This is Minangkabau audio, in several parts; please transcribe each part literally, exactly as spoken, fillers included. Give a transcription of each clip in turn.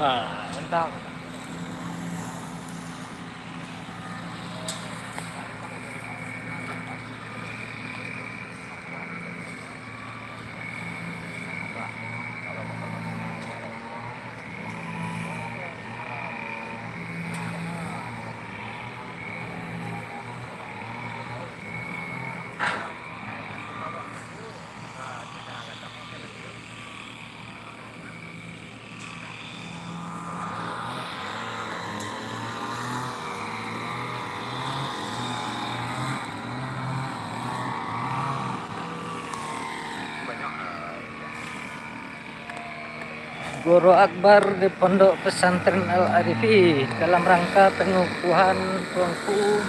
Ah, mantap. Guru Akbar di Pondok Pesantren Al-Arifi dalam rangka pengukuhan Tuanku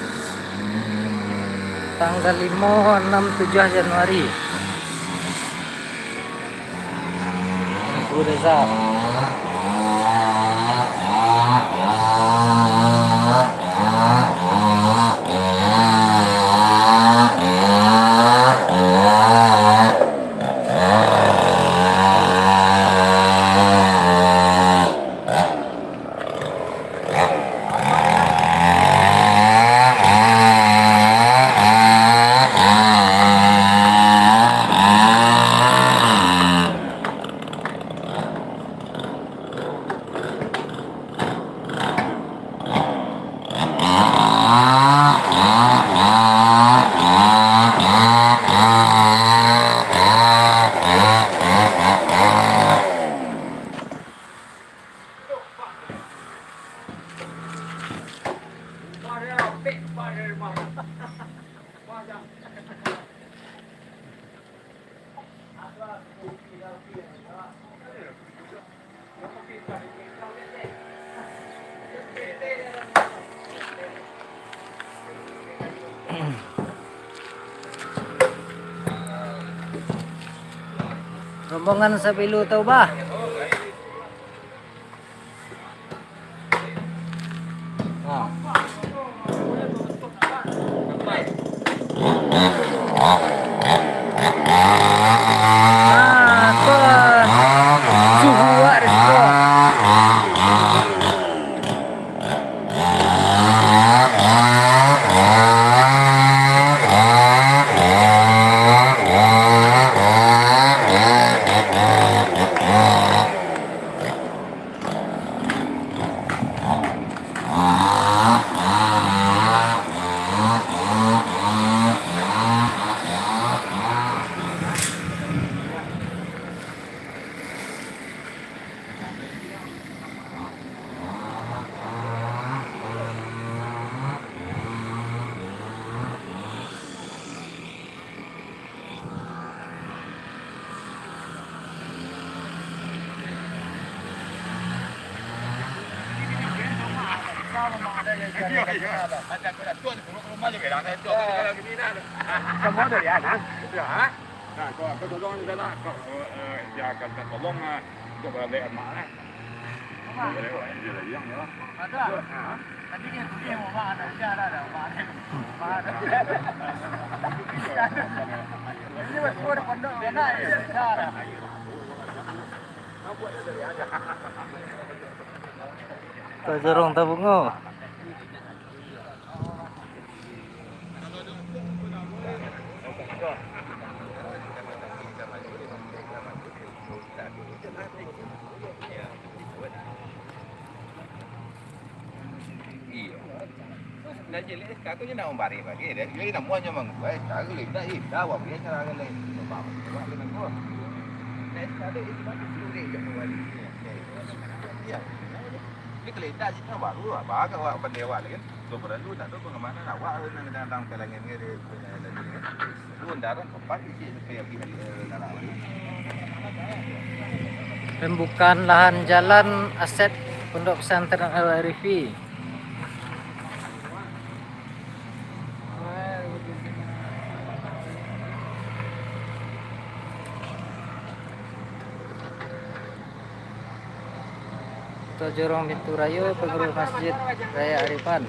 tanggal limo, anam, tujuah Januari. Ibu Reza. Rombongan Sapilu Taubah. Semua dari anak. Nah, kau, kau tolong di dalam, kau, eh, dia akan minta tolong, ah, untuk balik anak, eh. Balik, oh, dia lagi yang, ya. Ada. Ha? Tadi dia pergi sama mak, ada, dia ada, ada, mak ada. Mak ada. Ini buat gua ada pondok, ada, ya, ada. Tajorong tabungo. Iyo. Ndak jelek, kako je nak mambareh bagi dia. Jadi namuah nyo mangkuai, cari indak, indak, awak punya cara lain. Coba, coba dia nak buat. Nah, itu ada, itu bagus, suruh dia je kembali. Iyo. Ini kalau indak, situ baru, apa, awak pandai awak lagi. Kau perlu, tak tahu pengamanan awak, nak datang kalangan dia, dia, dia, dia, dia. Pembukaan lahan jalan aset Pondok Pesantren Al-Arifi. Ketua Jorong Pintu Rayo, Pengurus Masjid Raya Arifan.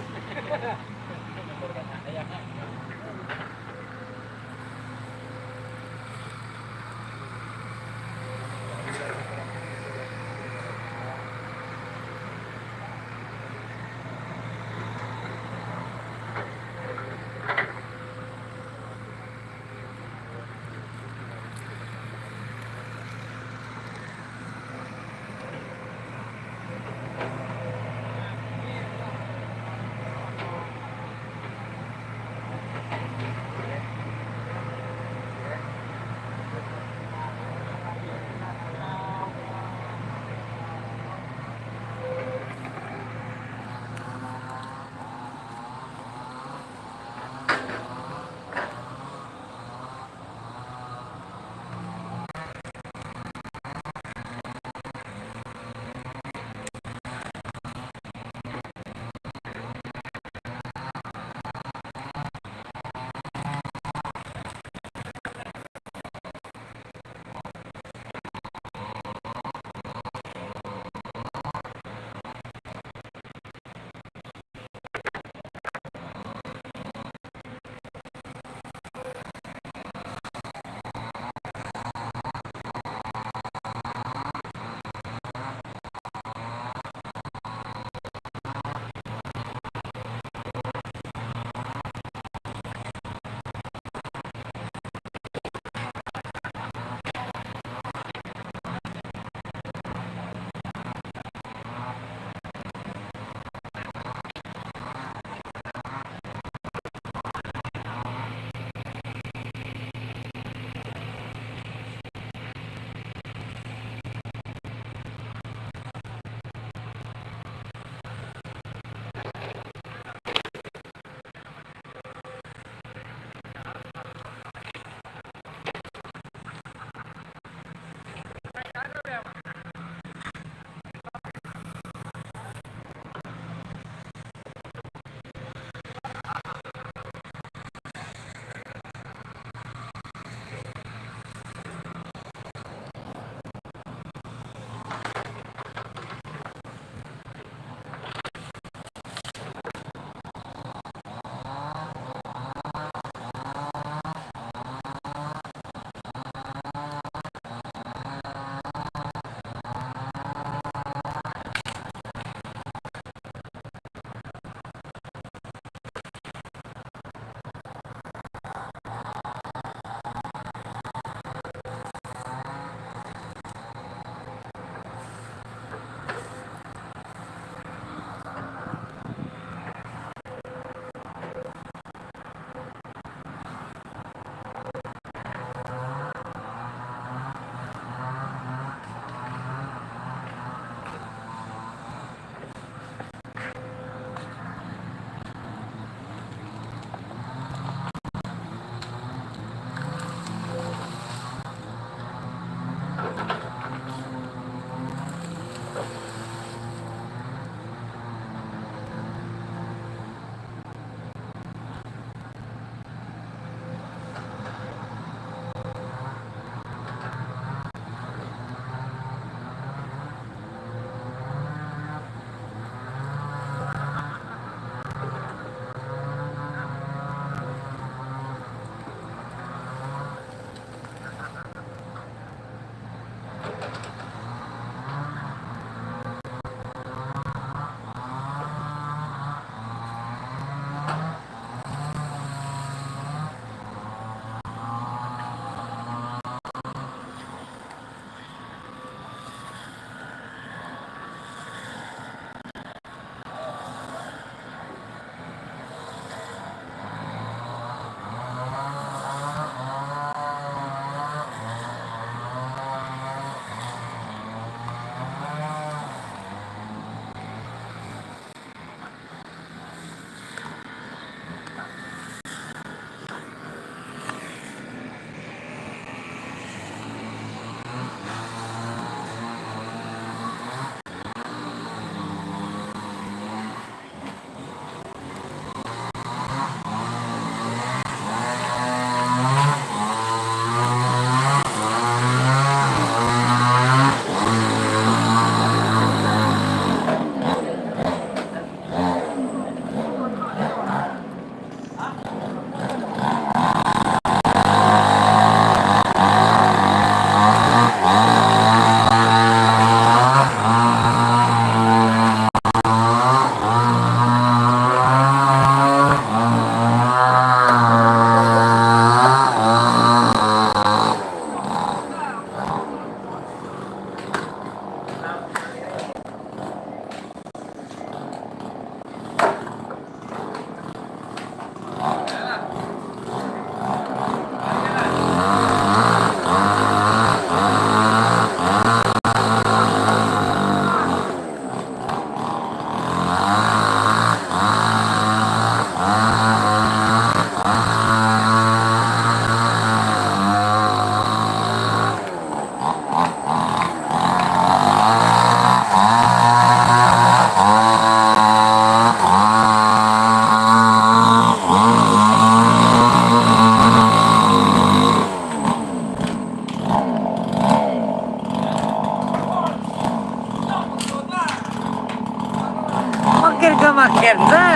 Makin ka makin, sa.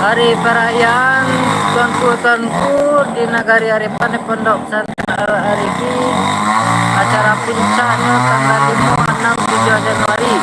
Hari parayaan tuanku-tuanku di nagari Arepan, di Pondok Pesantren Al-Arifi, acara puncaknyo tanggal limo, anam, tujuah Januari.